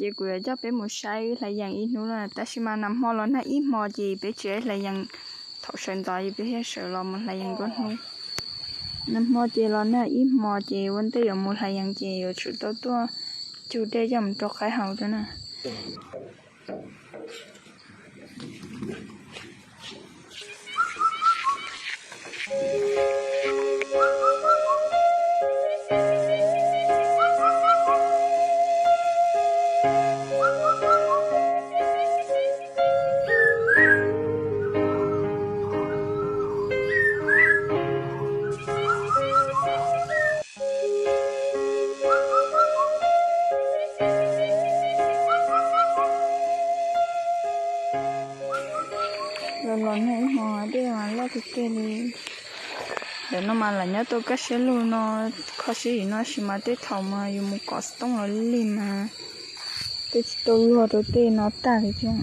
Ces kuv yuav coj peb mus saib hlais yees ib hnub na, tab sis mas nag hmo los nag ib hmo ces peb tsis hlais yees. Thaum sawv ntxov peb thiaj sawv los mus hlais yees ib hnub. Nag hmo ces los nag ib hmo ces ua ntej yuav mus hlais yees ces yuav tsum tau tuaj cug dej coj mus rau qaib haus rau na. Los los nag ib hmo dej mas loj tiag tiag li. Ntawm no mas lam nyob tau kaj siab lug no, kho siab ib no sis mas tej thaum mas yus mus kom xov tooj los lig mas tej tsis tau luag rau tej no tag li thiab.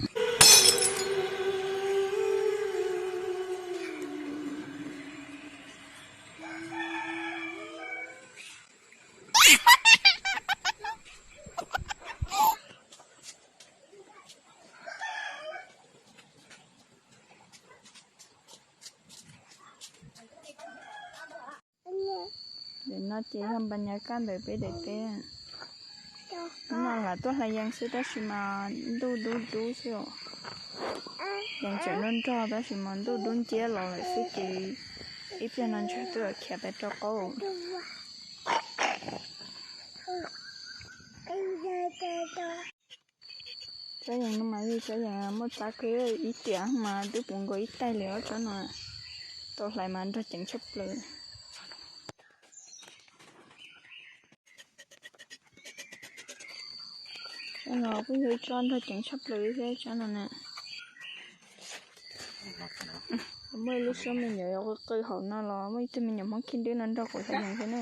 Ntawm no ces yog npas nyas kaj ntawm peb daim teb. Hnub no lam tuaj hlais yees xwb tab sis mas ntuj dub dub xwb os. Yees tseem nrog nrog tab sis mas ntuj dub nciab los lawm xwb ces ib pliag no ntshe twb khiav pais rau qaub. Tsob yees no mas yog tsob yees muaj txab kawg, ib tiam mas twb puv nkaus ib taig li os tsob no. Tau hlais mas nrog ceev tshaj plaws. Tsob no kuj yog ib tsob nrog ceev tshaj plaws thiab tsob no na. Muaj ib lub suab me nyuam qw qw hauv no los muaj ib tug me nyuam Hmoob Khib Dwb no nrog kuv hlais yees thiab na.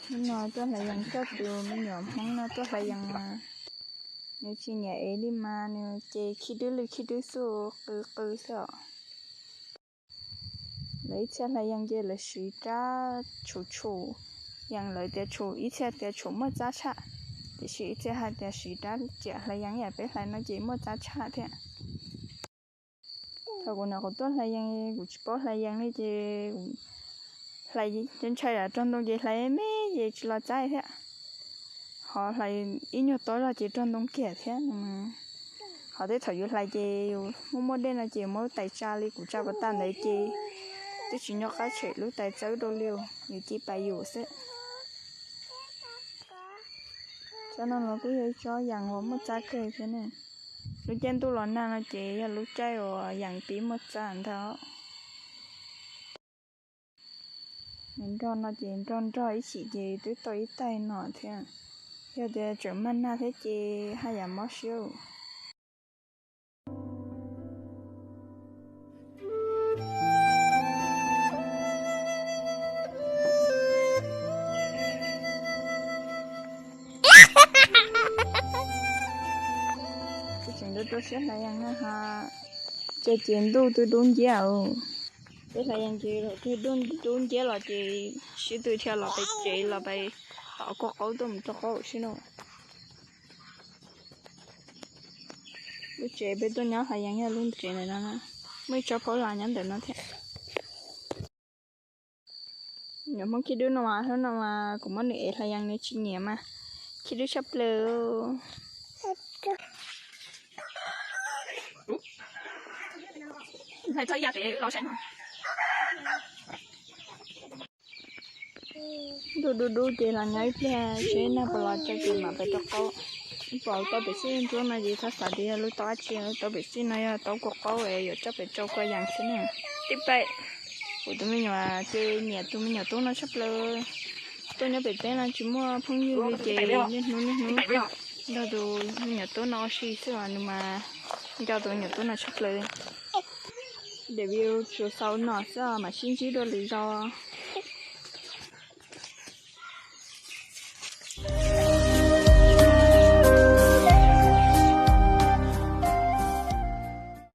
Hnub no tuaj hlais yees coj tus me nyuam Hmoob no tuaj hlais yees mas nws tsis nyiam ev li mas nws ces Khib Dwb li Khib Dwb xwb, qw qw xwb os. Lawv ib txhia hlais yees ces lawv siv rab tshum tshum, yees lawv tias tshum, ib txhia tias tshum muaj txab tshaj, tiam sis ib txhia hais tias siv rab riam hlais yees ib yam peb hlais no ces muaj txab tshaj thiab. Thaum kuv nim qhuav tuaj hlais yees kuv tsis paub hlais yees li ces hlais ntshai ntshai rog ntoo ces hlais me ces tsis los txab thiab. Ho hlais ib nyuag tob zog ces rog ntoo kiag thiab no. Ho tej thaum yus hlais ces yus muaj muaj dej no ces muab lub tais tsa li kuv tsa puas tag ntawd ces twb tsis nco qab tshem lub tais txawb rau li, yus cia li pais yus xwb. Tsob no los kuj yog ib tsob yees uas muaj txab kawg thiab ne. Lub caij ntuj los nag no ces yog lub caij uas yees pib muaj txab ntag. Nws nrog no ces nrog nrog ib chim ces twb tau ib taig no thiab. Yog tias tseem mag nag thiab ces haj yam mob siab. Kuv tseem rau rau siab hlais yees na ha, ces ces ntuj twb dub nciab os. Peb hlais yees ces thaum twg dub nciab los ces sib tw dhia los pem tsev los pem tom kua qaub tuaj mus rau qaub sib no. Lub tsev peb tuaj nyob hlais yees yog lub tsev ntawm no na, muaj ib tsob phaub las nyob ntawm no thiab. Nyuam Hmoob Khib Dwb no mas hnub no mas kuv muab nws ev hlais yees nws tsis nyiam mas Khib Dwb tshaj plaws. Ntuj dub dub ces los nyob ib pliag seb nag puas los tso ces mam pais rau qaub. Pom tau pem xij ntsuab no ces txhob xav tias yog lub taub dab tsi, lub taub pem xij no yog taub kua qaub es yuav coj pem rau kua yees xwb na. Tij Paj, kuv tus me nyuam ces nyiam tus me nyuam tub no tshaj plaws. Tuaj nyob pem teb no tsis muaj phooj ywg li ces niaj hnub niaj hnub nrog tus me nyuam tub no ua si xwb os, nws mas nco tus me nyuam tub no tshaj plaws li. Review tsuas xaus no xwb, mam sib ntsib dua lwm zaus.